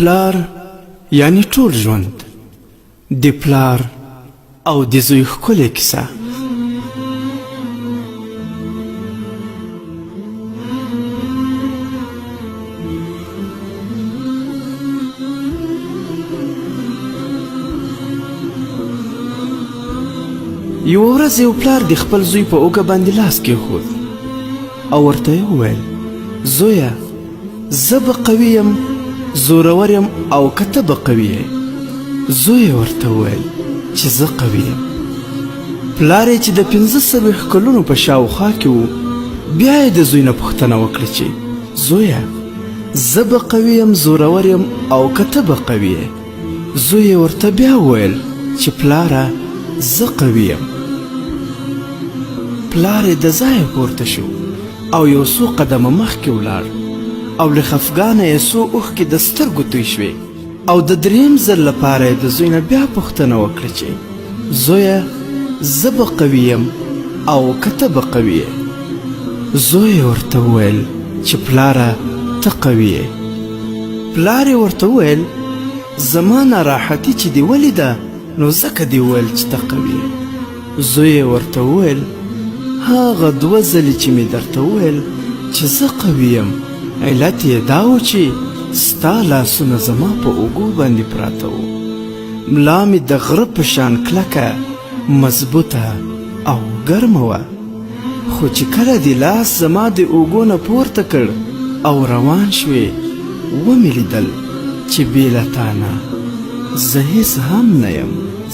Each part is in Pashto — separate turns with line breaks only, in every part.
پلار یعنی ټول ژوند، د پلار او د زوی ښکلې کیسه. یوه ورځ یو پلار د خپل زوی په اوږه باندې لاس کېښود او ورته یې وویل: زویه، زه به قوي یم، زورور یم، او که ته به قوي یې؟ زوی یې ورته وویل چې زه قوي یم. پلار یې چې د 45 کلونو په شاوخوا کې و، بیا یې د زوی نه پوښتنه وکړه چې زویه، زه به قوي یم، زورور یم، او که ته به قوي یې؟ زوی یې ورته بیا وویل چې پلاره، زه قوي یم. پلار یې د ځایه پورته شو او یو څو قدمه مخکې ولاړ او له خفګانه یې څو اوښکې د سترګو توی شوې او د دریم ځل لپاره یې د زوی نه بیا پوښتنه وکړه چې زویه، زه به قوي یم او که ته به قوي یې؟ زوی یې ورته وویل چې پلاره، ته قوي یې. پلار یې ورته وویل: زما ناراحتي چې دې ولیده نو ځکه دې وویل چې ته قوي یې. زوی یې ورته وویل: هغه دوه ځلې چې مې درته وویل چې زه قوي یم، علت یې دا و چې ستا لاسونه زما په اوږو باندې پراته وو، ملا مې د غره په شان کلکه، مضبوطه او ګرمه وه، خو چې کله دې لاس زما د اوږو نه پورته کړ او روان شوې، ومې لیدل چې بې له تا نه زه هیڅ هم نه یم،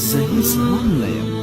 زه هیڅ هم نه یم.